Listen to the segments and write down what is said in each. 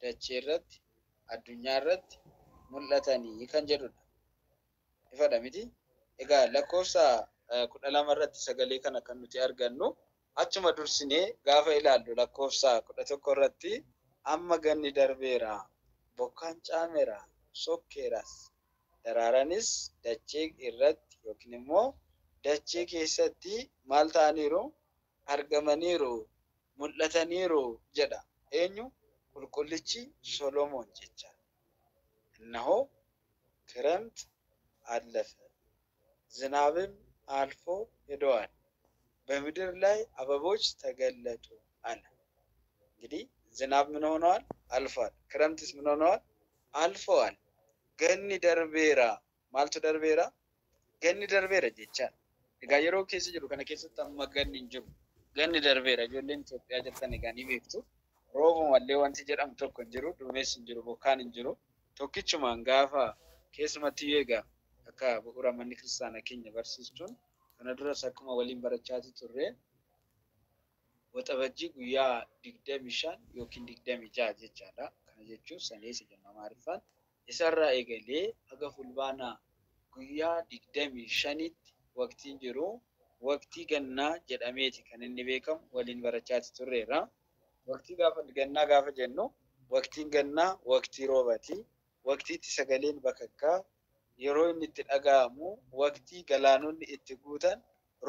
dachee irratti, addunyaa irratti mul'atanii kan jedhudha. Ifadha miti? Egaa lakkoofsa 12 irratti sagalee kana kan nuti argannu achuma dursinee gaafa ilaallu lakkoofsa 11 irratti amma ganni darbeera, bokkaan caameera, sokkeeras, daraaranis dachee irratti yookiin immoo dachee keessatti maal ta'aniiru? Argamaniiru, mul'ataniiru jedha. Eenyu? Qulqullichi Solomoon jecha. እነሆ ክረምት አለፈ፣ ዝናብም አልፎ ሄደዋል፣ በምድር ላይ አበቦች ተገለጡ አለ። እንግዲህ ዝናብ ምን ሆነዋል? አልፏል። ክረምትስ ምን ሆነዋል? አልፈዋል። Ganni darbeera. Maaltu darbeera? Ganni darbeera jecha. Egaa yeroo keessa jiru kana keessatti amma ganni hin jiru. Ganni darbeera. Ijoolleen Itoophiyaa jirtan egaa ni beektu. Roobumallee wanti jedhamu tokko hin jiru. Duumessi hin jiru. Bokkaan hin jiru. Tokkichumaan gaafa keessumattuu egaa akka bu'uura manni kiristaanaa keenya barsiistuun kana duras akkuma waliin barachaa turre Waxabajjii guyyaa 25 yookiin 26 jechaadha. Kana jechuun saneessa jenna Amaariffaan. Isarraa eegalee haga fulbaanaa guyyaa 25tti waqtiin jiru waqtii gannaa jedhameeti kan inni beekamu waliin barachaa turreerra. Waqtii gaafa gannaa gaafa jennu waqtiin gannaa waqtii roobaati. Waqtii itti sagaleen bakakkaa yeroo inni itti dhaga'amu waqtii galaanonni itti guutan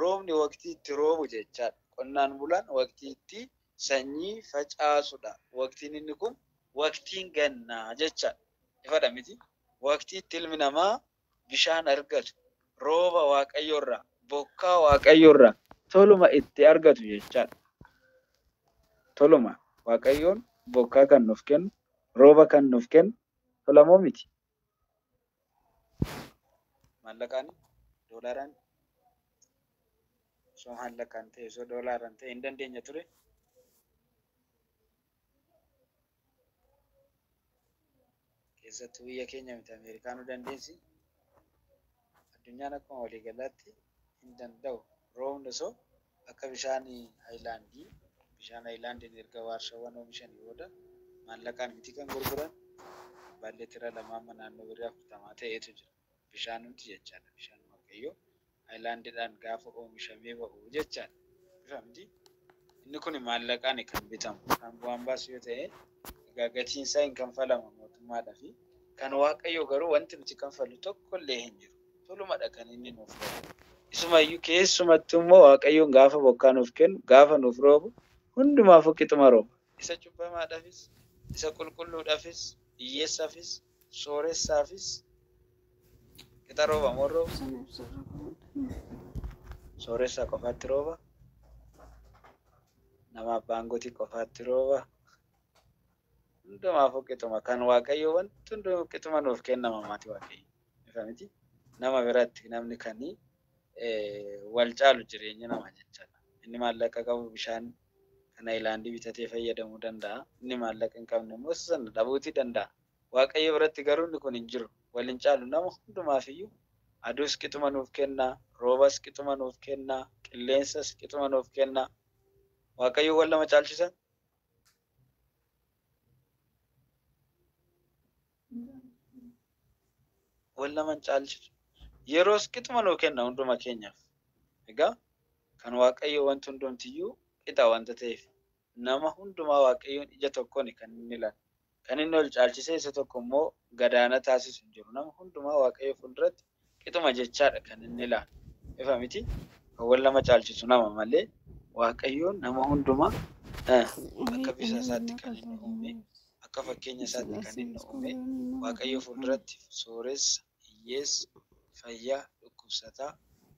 roobni waqtii itti roobu jechaadha. Qonnaan bulaan waqtii itti sanyii facaasudha. Waqtiin inni kun waqtiin gannaa jechaadha. Ifadha miti? Waqtii itti ilmi namaa bishaan argatu, rooba waaqayyoorraa, bokkaa waaqayyoorraa toluma itti argatu jechaadha. Toluma waaqayyoon bokkaa kan nuuf kennu, rooba kan nuuf kennu tolamoo miti? Maallaqaan, doolaaraan, osoo maallaqaan ta'e, osoo doolaaraan ta'e hin dandeenya ture. Keessattuu biyya keenya miti Ameerikaanuu dandeessi. Addunyaan akkuma waliigalaatti hin danda'u. Roobni osoo akka bishaan Hayilaandii, bishaan Hayilaandiin erga waarshaawwan oomishanii booda maallaqaan miti kan gurguran abbaan leetira 2 amma naannoo birrii 40 ta'etu jira. Bishaan hundi jechaadha. Bishaan Waaqayyoo Hayilaandiidhaan gaafa oomishamee ba'u jechaadha. Bifa miti? Inni kun maallaqaan kan bitamu. Kan bu'aan baasu yoo ta'e egaa gatiin isaa hin kanfalama mootummaadhaa fi kan Waaqayyoo garuu wanti nuti kanfallu tokkollee hin jiru. Tolumadha kan inni nuuf roobu. Isumayyuu keessumattuu immoo Waaqayyoon gaafa bokkaa nuuf kennu, gaafa nuuf roobu hundumaafuu qixuma rooba. Isa cubbamaadhaafis, isa qulqulluudhaafis, hiyyeessaafis, sooressaafis qixa rooba moo rooba? Sooressa qofaatti rooba? Nama abbaan gootii qofaatti rooba? Hundumaafuu qixuma. Kan Waaqayyoo wanti hundinuu qixuma nuuf kennama maatii Waaqayyoo. Ifa miti? Nama biratti namni kan wal caalu jireenya namaa jechaadha. Inni maallaqa qabu bishaan kan Hayilaandii bitatee fayyadamuu danda'a. Inni maallaqa hin qabne immoo sana dhabuutii danda'a. Waaqayyo biratti garuu inni kun hin jiru. Wal hin caalu nama hundumaafiyyuu aduus qixuma nuuf kenna, roobas qixuma nuuf kenna, qilleensas qixuma nuuf kenna. Waaqayyo wal nama caalchisa? Wal nama hin caalchisu. Yeroos qixuma nuu kenna hunduma keenyaaf. Egaa kan Waaqayyo wanti hundumtiyyuu qixa wanta ta'eef nama hundumaa Waaqayyoon ija tokkoon kan inni ilaalu. Kan inni ol caalchisee isa tokko immoo gadaana taasisu hin jiru. Nama hundumaa Waaqayyo fuulduratti qixuma jechaadha kan inni ilaalu. Ifa miti? Kan wal nama caalchisu nama malee Waaqayyoon nama hundumaa akka bifa isaatti kan inni uume, akka fakkeenya isaatti kan inni uume, Waaqayyo fuulduratti sooressa, hiyyeessa, fayyaa, dhukkubsataa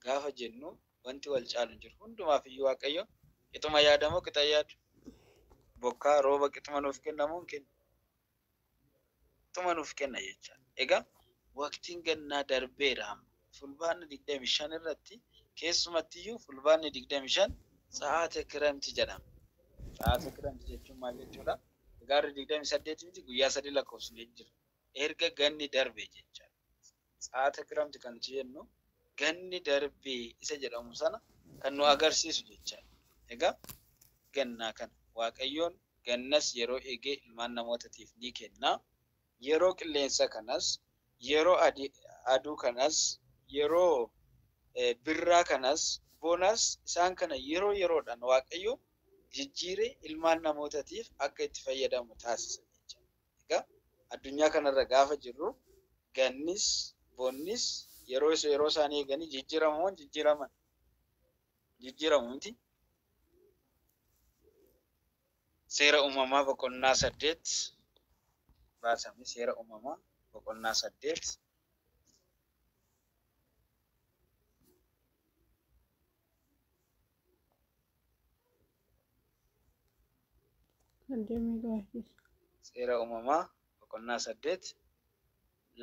gaafa jennu wanti wal caalu hin jiru. Hundumaaf iyyuu Waaqayyo qixuma yaadamoo qixa yaadu? Bokkaa rooba qixuma nuuf kenna moo hin kennu? Qixuma nuuf kenna jechaadha. Egaa waqtiin gannaa darbeera amma. Fulbaanni 25 irratti keessumattiyyuu fulbaanni 25 sa'aata kiramti jedhama. Sa'aata kiramti jechuun maal jechuudha? Egaa 28 miti guyyaa 3 lakkoofsine jira. Erga ganni darbe jechaadha. Sa'aata kiramti kan nuti jennu ganni darbee isa jedhamu sana kan nu agarsiisu jechaadha. Egaa gannaa kana Waaqayyoon Gannas yeroo eegee ilmaan namootatiif ni kenna. Yeroo qilleensa kanas, yeroo aduu kanas, yeroo birraa kanas, bonas isaan kana yeroo yeroodhaan Waaqayyo jijjiiree ilmaan namootatiif akka itti fayyadamu taasisa jechuudha. Egaa addunyaa kanarra gaafa jirru gannis bonnis yeroo yeroo isaanii eeganii jijjiiramu jijjiiraman jijjiiramu miti. Seera uumamaa boqonnaa 8 baasame. Seera uumamaa boqonnaa 8. Seera uumamaa boqonnaa 8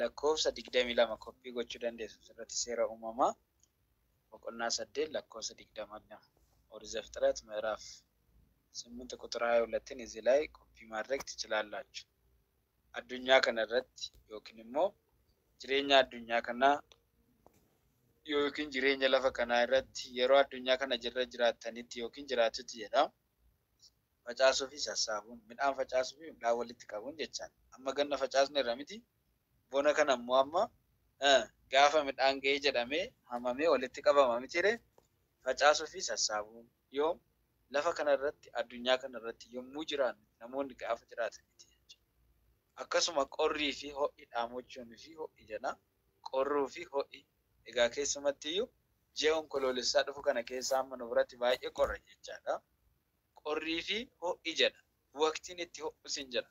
lakkoofsa 22 koppii gochuu dandeessu. Asirratti seera uumamaa boqonnaa 8 lakkoofsa 22 ኦሪት ዘፍጥረት ምዕራፍ 8 ቁጥር 22ን እዚህ ላይ ኮፒ ማድረግ ትችላላችሁ። Addunyaa kana irratti yookiin immoo jireenya addunyaa kanaa yookiin jireenya lafa kanaa irratti yeroo addunyaa kana jirra jiraattanitti yookiin jiraatutti jedha. Facaasuu fi sassaabuun, midhaan facaasuu fi midhaan walitti qabuun jechaan. Amma ganna facaasne irra miti. Bona kana immoo amma gaafa midhaan ga'ee jedhamee hamamee walitti qabama mitiire. Facaasuu fi sassaabuun yoo lafa kana irratti addunyaa kana irratti yommuu jiraannu namoonni gaafa jiraatanitti jechuudha. Akkasuma qorrii fi ho'i dhaamochuun fi ho'i jedha. Qorruu fi ho'i egaa keessumatti iyyuu ji'a onkoloolessaa dhufu kana keessa amma nu biratti baay'ee qorra jechaadha. Qorrii fi ho'i jedha. Waqtiin itti ho'us hin jira.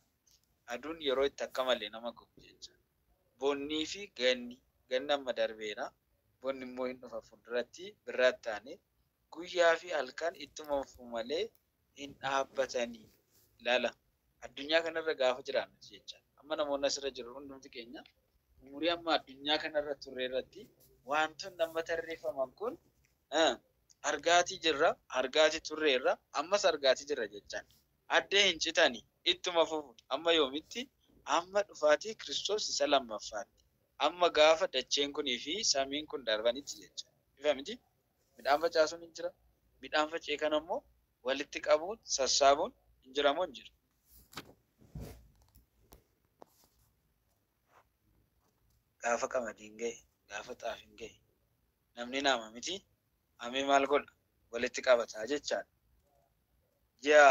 Aduun yeroo itti akka malee nama gubu jechaadha. Bonnii fi ganni. Ganni amma darbeera. Bonni immoo hin dhufa fuulduratti birraatti taane guyyaa fi halkan ittuma fufu malee hin dhaabbatanii. Ilaala. Addunyaa kanarra gaafa jiraannu jechaadha. Amma namoonni asirra jiru hundumti keenya umurii amma addunyaa kanarra turre irratti wantoonni amma tarreeffaman kun argaatii jirra, argaatii turreerra, ammas argaatii jirra jechaadha. Addee hin citanii ittuma fufu amma yoomitti amma dhufaatii Kiristoos isa lammaffaatti. Amma gaafa dacheen kunii fi samiin kun darbanitti jechaadha. Ifa miti? Midhaan facaasuun hin jira. Midhaan faca'e kana immoo walitti qabuun sassaabuun hin jira moo hin jiru? Gaafa qamadiin ga'e, gaafa xaafiin ga'e, namni nama miti hamee maal godha? Walitti qabataa jechaadha. Ji'a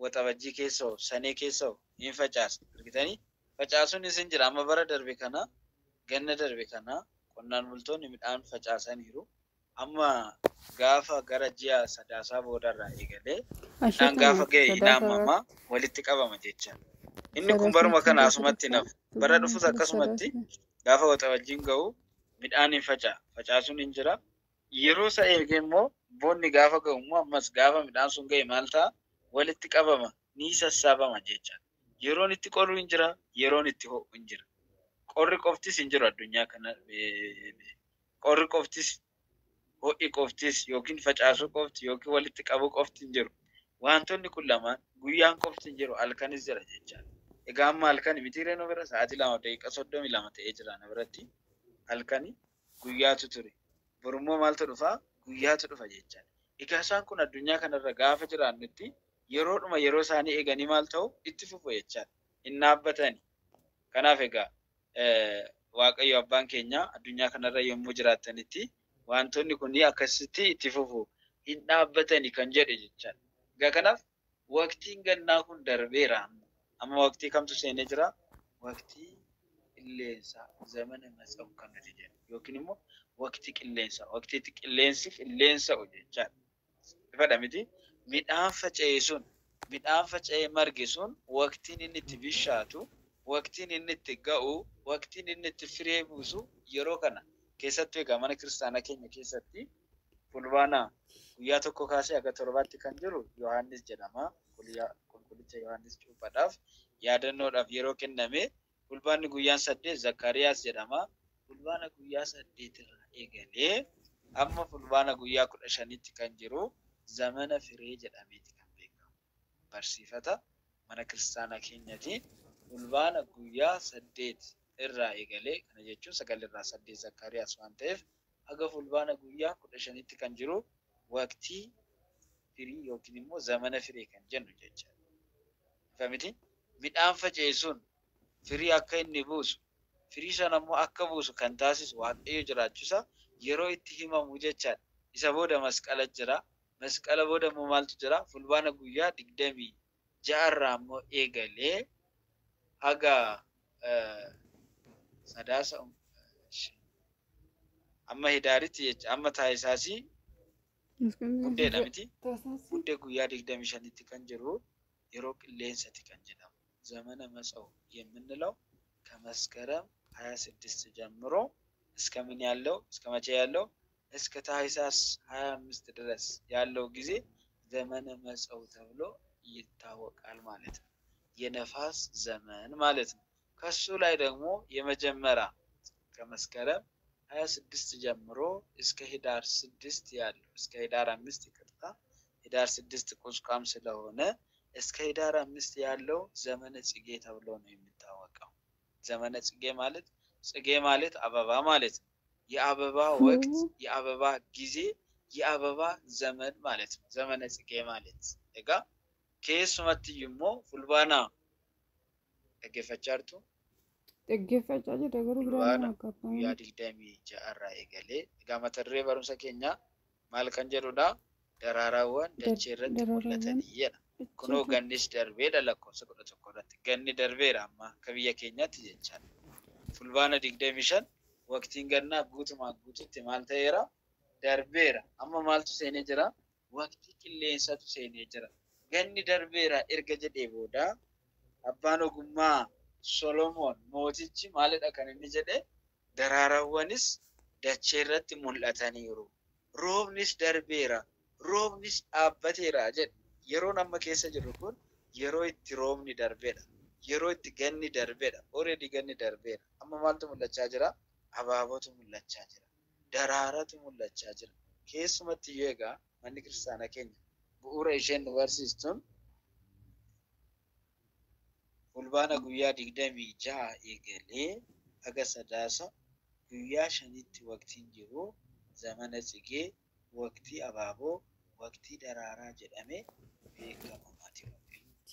waxabajjii keessa hoo, sanee keessa hoo hin facaasa. Argitanii? Facaasuun isin jira. Amma bara darbe kana, ganna darbe kana qonnaan bultoonni midhaan facaasaniiru. Amma gaafa gara ji'a sadaasaa boodarraa eegalee midhaan gaafa ga'e hin haamamaa walitti qabama jechaadha. Inni kun baruma kana asumatti nafu. Bara dhufus akkasumatti gaafa waxabajjiin ga'u midhaan hin faca'a. Facaasuun hin jira. Yeroo isa eegee immoo bonni gaafa ga'u immoo ammas gaafa midhaan sun ga'e maal ta'a? Walitti qabama. Ni sassaabama jechaadha. Yeroon itti qorru hin jira. Yeroon itti ho'u hin jira. Qorri qoftis hin jiru addunyaa kana. Qorri qoftis, ho'i qoftis yookiin facaasuu qofti yookiin walitti qabuu qofti hin jiru. Wantoonni kun lamaan guyyaan qofti hin jiru halkanis jira jechaadha. Egaa amma halkani mitiiree nu bira sa'aatii 2:32 ta'ee jira na biratti. Halkani guyyaatu ture. Borummoo maaltu dhufaa? Guyyaatu dhufa jechaadha. Egaa isaan kun addunyaa kanarra gaafa jiraannutti yeroodhuma yeroo isaanii eeganii maal ta'u itti fufu jechaadha. Hin dhaabbatani. Kanaaf egaa Waaqayyo abbaan keenya addunyaa kanarra yommuu jiraattanitti wantoonni kun akkasitti itti fufu hin dhaabbatani kan jedhe jechaadha. Egaa kanaaf waqtiin gannaa kun darbeera. Amma waqtii kamtu seenee jira? Waqtii qilleensaa zamana matsawu kan nuti jennu yookiin immoo waqtii qilleensaa waqtii itti qilleensi qilleensa'u jechaadha. Ifadha miti? Midhaan faca'e sun midhaan faca'ee marge sun waqtiin inni itti bishaatu, waqtiin inni itti ga'u, waqtiin inni itti firee buusu yeroo kana keessattuu egaa mana kiristaanaa keenya keessatti fulbaana guyyaa 1 kaasee haga 7tti kan jiru Yohaannis jedhama. Qulqullicha Yohaannis cuuphaadhaaf yaadannoodhaaf yeroo kenname fulbaanni guyyaan 8 Zakkaariyaas jedhama. Fulbaana guyyaa 8 irraa eegalee amma fulbaana guyyaa 15tti kan jiru zamana firee jedhameeti kan beekamu. Barsiifata mana kiristaanaa keenyati fulbaana guyyaa 8 irraa eegalee kana jechuun 9 irraa 8 Zakkaariyaas waan ta'eef haga fulbaana guyyaa 15tti kan jiru waqtii firii yookiin immoo zamana firee kan jennu jechaadha. Ifa miti? Midhaan faceesuun firii akka inni buusu, firii sana immoo akka buusu kan taasisu Waaqayyo jiraachuusaa yeroo itti himamu jechaadha. Isa booda masqala jira. Masqala booda immoo maaltu jira? Fulbaana guyyaa 26 irraa immoo eegalee haga Sadaasa amma Hidaaritti jecha amma Taayisaasii Muddeedha miti. Muddee guyyaa 25tti kan jiru yeroo qilleensati kan jedhamu ዘመነ መጸው የምንለው ከመስከረም 26 ጀምሮ እስከ ምን ያለው እስከ መቼ ያለው እስከ ታህሳስ 25 ድረስ ያለው ጊዜ ዘመነ መጸው ተብሎ ይታወቃል ማለት ነው። የነፋስ ዘመን ማለት ነው። ከሱ ላይ ደግሞ የመጀመሪያ ከመስከረም 26 ጀምሮ እስከ ህዳር 6 ያለው እስከ ህዳር 5 ይቅርታ፣ ህዳር 6 ቁስቋም ስለሆነ እስከ ህዳር 5 ያለው ዘመነ ጽጌ ተብሎ ነው የሚታወቀው። ዘመነ ጽጌ ማለት ጽጌ ማለት አበባ ማለት ነው። የአበባ ወቅት፣ የአበባ ጊዜ፣ የአበባ ዘመን ማለት ነው። ዘመነ ጽጌ ማለት egaa keessumatti immoo Fulbaana dhaggeeffachaa jirtu. Dhaggeeffachaa jira garuu biraan Fulbaana akka guyyaa 26 irraa eegalee egaa mata duree barumsa keenyaa maal kan jedhudha? Daraaraawwan dachee irratti daraaraawwan mul'atanii jedha. Kunoo gannis darbeedha lakkoofsa 11 irratti. Ganni darbeera amma akka biyya keenyaatti jechaadha. Fulbaana 25 waqtiin gannaa guutumaan guututti maal ta'eera? Darbeera. Amma maaltu seenee jira? Waqtii qilleensatu seenee jira. Ganni darbeera erga jedhee booda abbaan ogummaa Solomoon mootichi maalidha kan inni jedhe? Daraaraawwanis dachee irratti mul'ataniiru. Roobnis darbeera. Roobnis dhaabbateera jedhe. Yeroon amma keessa jirru kun yeroo itti roobni darbeedha. Yeroo itti ganni darbeedha. Already ganni darbeera. Amma maaltu mul'achaa jira? Abaabootu mul'achaa jira. Daraaratu mul'achaa jira. Keessumatti iyyuu egaa manni kiristaanaa keenya bu'uura isheen nu barsiistuun Fulbaana guyyaa 26 eegalee haga Sadaasa guyyaa 5tti waqtiin jiru zamana tsigee, waqtii abaaboo, waqtii daraaraa jedhamee beekama maatii Waaqayyooti.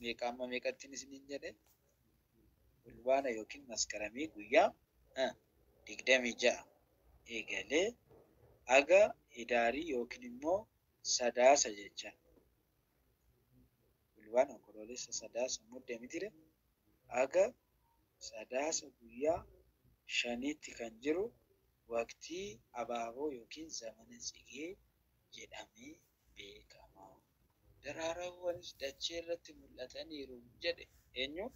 Meeqa amma meeqattiin isiniin jedhe? Fulbaana yookiin Maskaramii guyyaa 26 eegalee haga Hidaarii yookiin immoo Sadaasa jecha. Fulbaana, Onkoloolessa, Sadaasa, Muddee mitire haga Sadaasa guyyaa 5tti kan jiru waqtii abaaboo yookiin zamana tsigee jedhamee beekama. Daraaraawwanis dachee irratti mul'ataniiru jedhe eenyu?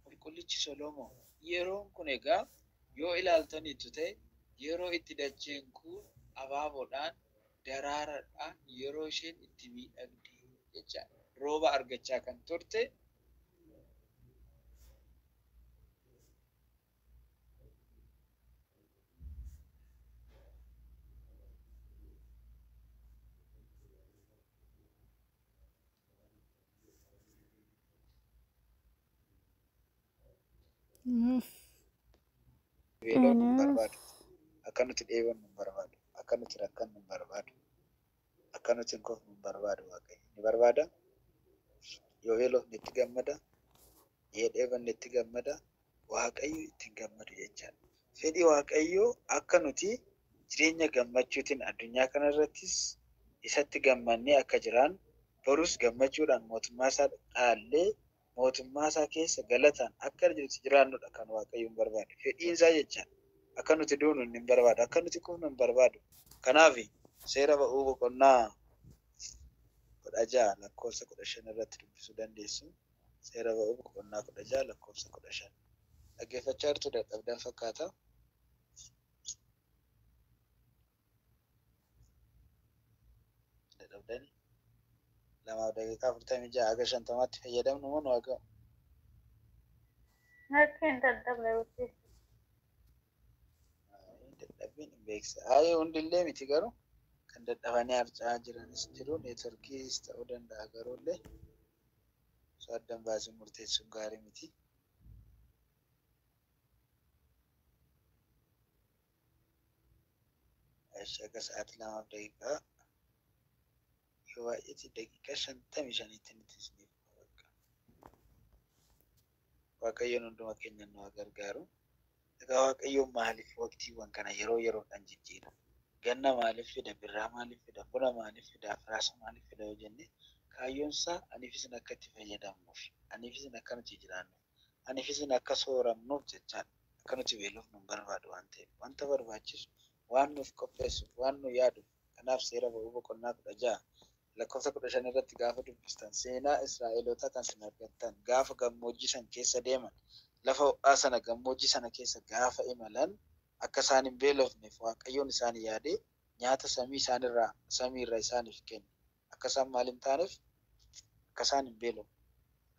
Qulqullichi Solomoon. Yeroon kun egaa yoo ilaaltaniitu ta'e yeroo itti dacheen kun abaaboodhaan daraaraadhaan yeroo isheen itti miidhagde jechaadha. Rooba argachaa kan turte beela'uu hin barbaadu. Akka nuti dheebonnu hin barbaadu. Akka nuti rakkannu hin barbaadu. Akka nuti hin kofnu hin barbaadu Waaqayyo. Ni barbaada. Yoo beelofne itti gammada. Yoo dheebonne itti gammada. Waaqayyo itti hin gammadu jechaadha. Fedhi Waaqayyoo akka nuti jireenya gammachuutiin addunyaa kanarrattis isatti gammannee akka jiraannu borus gammachuudhaan mootummaa isaa dhaallee mootummaa isaa keessa galataan akka nuti jiraannudha kan Waaqayyoon barbaadu. Fedhiin isaa jechaadha. Akka nuti duunu inni hin barbaadu. Akka nuti kufnu hin barbaadu. Kanaaf seera ba'uu boqonnaa 16 lakkoofsa 15 irratti dubbisuu dandeessu. Seera ba'uu boqonnaa 16 lakkoofsa 15. Dhaggeeffachaa jirtu dadhabdan fakkaata. Dadhabdani. 2:46 haga 50tti fayyadamnu moo nu haa ga'u? Akka hin dadhabne barsiisa. Dadhabbiin hin beeksisa. Haayee hundillee miti garuu kan dadhabanii harca'aa jiranis jiru. Neetworkiis ta'uu danda'a garuullee osoo addan baasee murteessuun gaarii miti. Akka sa'aatii lamaaf daqiiqaa yoo baay'ate daqiiqaa 55tti nuti isiniif bakka. Waaqayyoon hunduma keenya nu haa gargaaru. Egaa Waaqayyoon maaliif waqtiiwwan kana yeroo yeroodhaan jijjiira? Ganna maaliif fida? Birraa maaliif fida? Bona maaliif fida? Afraasa maaliif fida yoo jenne kaayyoon isaa aniif isin akka itti fayyadamnuuf, aniif isin akka nuti jiraannuuf, aniif isin akka sooramnuuf jechaadha. Akka nuti beelofnu hin barbaadu waan ta'eef wanta barbaachisu waan nuuf qopheessuuf, waan nu yaaduuf. Kanaaf seera ba'uu boqonnaa 16 lakkoofsa 15 irratti gaafa dubbistan seenaa Israa'eloota kan isin argattan gaafa gammoojjii san keessa deeman lafa ho'aa sana gammoojjii sana keessa gaafa imalan akka isaan hin beelofneef Waaqayyoon isaan yaadee nyaata samii isaanirraa samiirra isaaniif kenne. Akka isaan maal hin taaneef, akka isaan hin beelofne,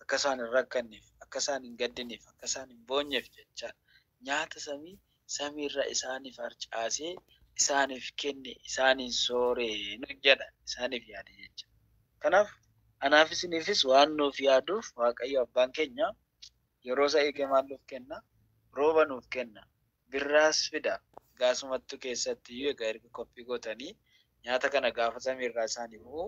akka isaan hin rakkanneef, akka isaan hin gaddineef, akka isaan hin boonyeef jechaadha. Nyaata samii samiirra isaaniif harcaasee isaaniif kenne, isaaniin sooree nu jedha, isaaniif yaade jecha. Kanaaf anaaf isiniifis waan nuuf yaaduuf Waaqayyo abbaan keenya yeroo isa eegee maal nuuf kenna? Rooba nuuf kenna. Birraas fida. Gaasumattuu keessatti iyyuu egaa erga qophii gootanii nyaata kana gaafa samiirraa isaanii bu'u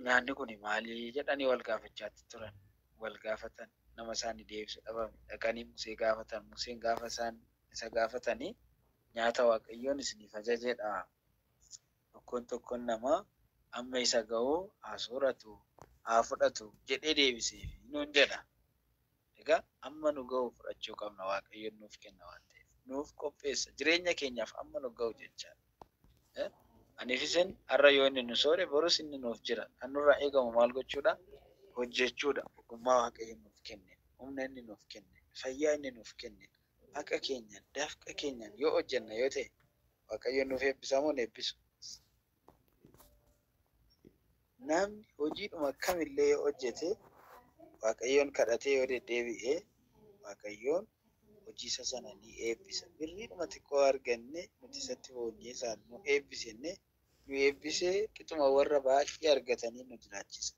nyaanni kun maali jedhanii wal gaafachaatti turan. Wal gaafatan, nama isaanii deebisu dhabame. Dhaqanii Musee gaafatan. Museen gaafa isaan isa gaafatanii nyaata Waaqayyoon isiniif ajajedha. Tokkoon tokkoon namaa amma isa ga'uu haa sooratu, haa fudhatu jedhee deebiseef nuun jedha. Egaa amma nu ga'u fudhachuu qabna, Waaqayyoon nuuf kenna waan ta'eef. Nuuf qopheessa jireenya keenyaaf amma nu ga'u jechaadha. Aniif isin har'a yoo inni nu soore borus inni nuuf jira. Kan nurraa eegamu maal gochuudha? Hojjechuudha. Ogummaa Waaqayyo nuuf kenne, humna inni nuuf kenne, fayyaa inni nuuf kenne, haqa keenyaan, dafqa keenyaan yoo hojjenna yoo ta'e Waaqayyo nuuf eebbisamoo hin eebbisu? Namni hojiidhuma kamillee yoo hojjete Waaqayyoon kadhatee yoo deddeebi'e Waaqayyoon hojii isa sana ni eebbisa. Birriidhuma xiqqoo arganne nuti isatti boonyee isaan nu eebbisenne nu eebbisee qixuma warra baay'ee argatanii nu jiraachisa.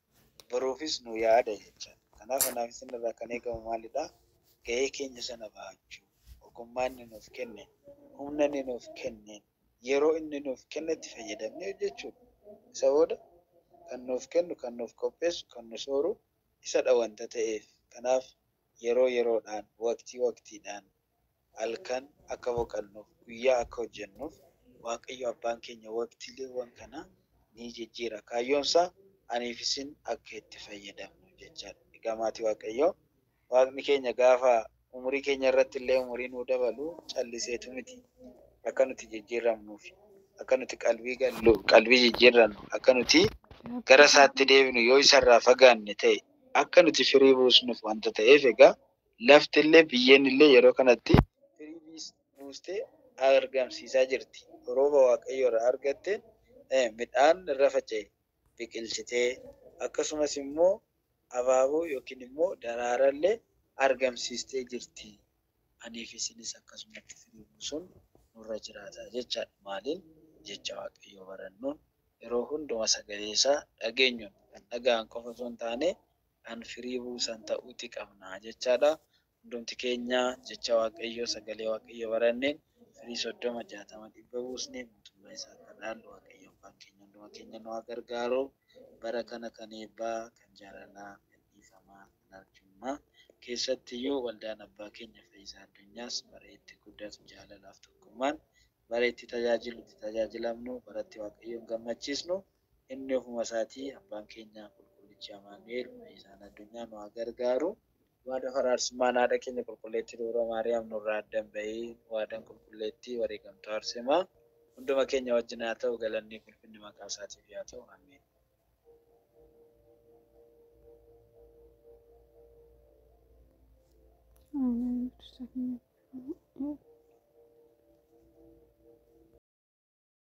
Boruufis nu yaada jechaadha. Kanaaf anaaf isin irraa kan eegamu maalidhaa? Gahee keenya sana bahachuu. Ogummaa inni nuuf kenne, humna inni nuuf kenne, yeroo inni nuuf kennetti fayyadamnee hojjechuudha. Isa booda kan nuuf kennu, kan nuuf qopheessu, kan nu sooru isadha wanta ta'eef. Kanaaf yeroo yeroodhaan, waqtii waqtiidhaan, halkan akka boqannuuf, guyyaa akka hojjennuuf Waaqayyo abbaan keenya waqtiileewwan kana ni jijjiira. Kaayyoon isaa aniif isin akka itti fayyadamnu jechaadha. Egaa maatii Waaqayyoo, Waaqni keenya gaafa umurii keenya irratti illee umurii nuu dabalu calliseetu miti. Akka nuti jijjiiramnuuf, akka nuti qalbii gallu, qalbii jijjiirannu, akka nuti gara isaatti deebinu yoo isarraa fagaanne ta'e akka nuti firii buusnuuf wanta ta'eef egaa lafti illee biyyeen illee yeroo kanatti firii buustee argamsiisaa jirti. Rooba Waaqayyo irraa argatte midhaan irra faca'e biqilchitee akkasumas immoo abaaboo yookiin immoo daraarallee argamsiistee jirti. Aniif isinis akkasumatti firii buusuun nurra jiraata jechaadha. Maaliin? Jecha Waaqayyoo barannuun, yeroo hunduma sagalee isaa dhageenyuun, kan dhaga'an qofa osoo hin taane kan firii buusan ta'uuti qabna jechaadha. Hundumti keenya jecha Waaqayyoo, sagalee Waaqayyoo baranneen firii 30, 60, 100 buusnee mootummaa isaa akka dhaallu Waaqayyo abbaan keenya hunduma keenya nu haa gargaaru. Bara kana kan eebbaa, kan jaalalaa, kan dhiifamaa, kan arjummaa keessattiyyuu waldaan abbaa keenya Fayyisaa Addunyaas bara itti guddatu, jaalalaaf tokkummaan bara itti tajaajilu, itti tajaajilamnu, bara itti Waaqayyoon gammachiisnu inni ofuma isaatii abbaan keenya qulqullichi Amaanu'el Fayyisaan Addunyaa nu haa gargaaru. Waada faraarsummaan haadha keenya qulqulleettii Dubroo Maariyaam nurraa addan bahee waadaan qulqulleettii wareegamtuu Arseemaa hunduma keenya wajjin haa ta'u, galanni ulfinni maqaa isaatiif haa ta'u. Ameen. Ameen.